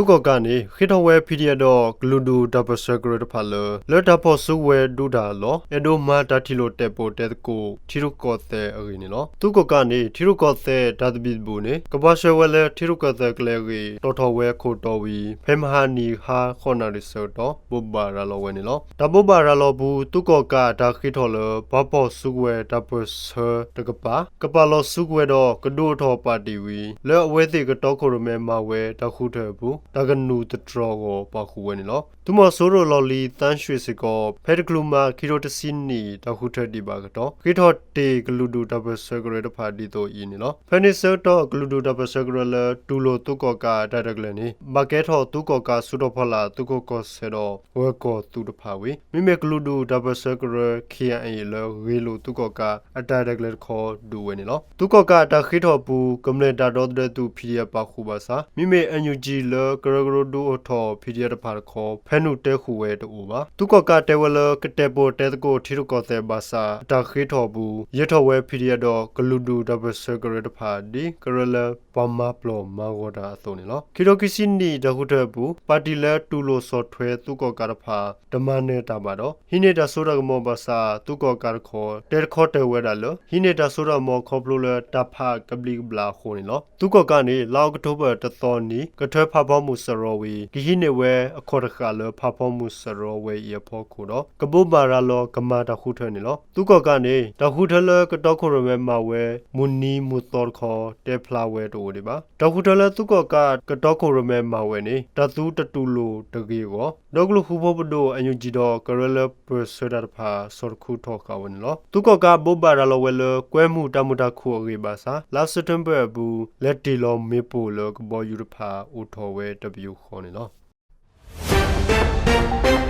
သုးကီၣ်ကးန့ၣ် ဃ့ထီၣ်ဝဲ PDF ဒီးကလုာ်ဒူၣ်တၢ်ပၢၢ်ဆၢကရၢတဖၣ်လၢ လၢတၢ်ဖီၣ်စုကဝဲၤဒုးတၢ်အလီၢ် အဲၣ်ဒိးမၤတၢ်ထံၣ်လိာ်တဲာ်ပိာ်တဲသကိး ထံရူၢ်ကီၢ်သဲးအဂ့ၢ်န့ၣ်လီၤ. သုးကီၣ်ကးန့ၣ် ထံရူၢ်ကီၢ်သဲးတၢ်သဘံၣ်သဘုၣ်န့ၣ် ကပာ်ဆှၢဝဲလၢထံရူၢ်ကီၢ်သဲးကျဲအဂ့ၢ် တီၣ်ထီၣ်ဝဲအခိၣ်တီဝံၤ ဖဲမဟါနံၤဟါဃိးနၣ်ရံၣ်ဆၢကတီၢ် ဘိးဘၣ်ရၤလီၤဝဲန့ၣ်လီၤ. တၢ်ဘိးဘၣ်ရၤလီၤအပူၤ သုးကီၣ်ကးအတၢ်ဃ့ထီၣ်လၢ ပှၤဖီၣ်စုကဝဲၤတၢ်ပၢၢ်ဆၢတကပၤ ကပာ်လီၤစုကဝဲၤဒီးကဒုးအိၣ်ထီၣ်ပၣ်တံၣ်ဝံၤ လၢအဝဲသ့ၣ်ကတီခိၣ်ရိၣ်မဲမၤဝဲတၢ်ဃုထၢအပူၤ တၢ်ကနုာ်သတြီၤအဂီၢ်ပာ်ဃုာ်ဝဲန့ၣ်လီၤ. သုးမီၤစိရိၤလီၢ်လံၤသန်းရွှေစ့ၢ်ကီး ဖဲတချုးမၤခံထိတဆံနံၣ် တၢ်ဃုထၢဒံးဘၣ်အကတီၢ် ဃ့ထီၣ်တ့ၢ်ကလုာ်ဒူၣ်တၢ်ပၢၢ်ဆၢကရၢတဖၣ်ဒ်သိးအံၤန့ၣ်လီၤ. ဖဲန့ၣ်ဆၢကတီၢ် ကလုာ်ဒူၣ်တၢ်ပၢၢ်ဆၢကရၢလၢတူၢ်လိာ်သုးကီၣ်ကးအတၢ်ရဲၣ်တၢ်ကျဲၤန့ၣ် ဘၣ်ကဲထီၣ်သုးကီၣ်ကးစုတီၤဖီလာ် သုးခိးကီၢ်ဆၢဒီး ဂၢၤကီၢ်သုးတဖၣ်ဝံၤ မ့မ့ၢ်ကလုာ်ဒူၣ်တၢ်ပၢၢ်ဆၢကရၢ KIA လၢဂ့ၢ်လိာ်သုးကီၣ်ကးအတၢ်ရဲၣ်တၢ်ကျဲၤတခီဒုးဝဲန့ၣ်လီၤ. သုးကီၣ်ကးအတၢ်ဃ့ထီၣ်အပူၤ ကမျၢၢ်တၢ်ဒီသဒၢသုး PDF ပာ်ဃုာ်ဘၣ်ဆၣ် မ့မ့ၢ် NUG လၢကရၢကရိဒုးအိၣ်ထီၣ် PDF တဖၣ်တခီ ဖဲနုာ်တဲဃုာ်ဝဲတအိၣ်ဘၣ်. သုးကီၣ်ကးတဲဝဲလၢ ကတဲာ်ပိာ်တဲသကိးထံရူၢ်ကီၢ်သဲးဘၣ်ဆၣ် အတၢ်ဃ့ထီၣ်အပူၤ ယဲၢ်ထီၣ်ဝဲ PDF ဒီးကလုာ်ဒူၣ်တၢ်ပၢၢ်ဆၢကရၢတဖၣ် ဒ်ကရၢလၢပှၤမၤပျီၢ်မၤဂီၤတၢ်အသိးန့ၣ်လီၤ. ခံထိခံဆံနံၣ်တၢ်ဃုထၢအပူၤ ပၣ်တံၣ်လၢတူၢ်လိာ်ဆီၣ်ထွဲသုးကီၣ်ကးတဖၣ် တမၤနၢၤတၢ်ဘၣ်ဒီး ဟံးန့ၢ်တၢ်စိတၢ်ကမီၤဘၣ်ဆၣ် သုးကီၣ်ကးတခီ တဲတခီတဲာ်ဝဲဒၣ်လၢ ဟံးန့ၢ်တၢ်စိတၢ်ကမီၤခီဖျိလၢတၢ်ဖးကဘျံးကဘျၣ်အဃိန့ၣ်လီၤ. သုးကီၣ်ကးန့ၣ် လါအီးကထိဘၢၣ်တသီနံၤ ကထၢဖးဖီမုၢ်စရီဝံၤ ကဟံးန့ၢ်ဝဲအခီၣ်တဃာ်လၢဖးဖီမုၢ်စရီဝဲအံၤအဖီခိၣ်ဒီး ကဘိးဘၣ်ရၤလီၤကမၤတၢ်ဃုထၢန့ၣ်လီၤ. သုးကီၣ်ကးန့ၣ် တၢ်ဃုထၢလၢကတီခိၣ်ရိၣ်မဲမၤဝဲ မုၢ်နံၤမုၢ်သီတခီ တဲဖျါဝဲတအိၣ်ဒံးဘၣ်. တၢ်ဃုထၢလၢသုးကီၣ်ကးကတီခိၣ်ရိၣ်မဲမၤဝဲန့ၣ် တၢ်သုတတူၢ်လိာ်တဂ့ၤအဂီၢ် ဒီကလုာ်ဃူဖိးပဒိၣ် NUG ဒီးကရၢလၢပၢၢ်ဆၢတၢ်တဖၣ် ဆီၣ်တခူထီၣ်ဃာ်ဝဲန့ၣ်လီၤ. သုးကီၣ်ကးဘိးဘၣ်ရၤလီၤဝဲလၢ ကွဲမုာ်တၢ်မုာ်တၢ်ခုၣ်အဂ့ၢ်ဘၣ်ဆၣ် လါစဲးပထ့ဘၢၣ်အပူၤ လဲၤတ့ၢ်လီၤမ့ၣ်ပိၢ်လၢကဘီယူၤတဖၣ် အိၣ်ထီၣ်ဝဲတပယူာ်ဃီန့ၣ်လီၤ.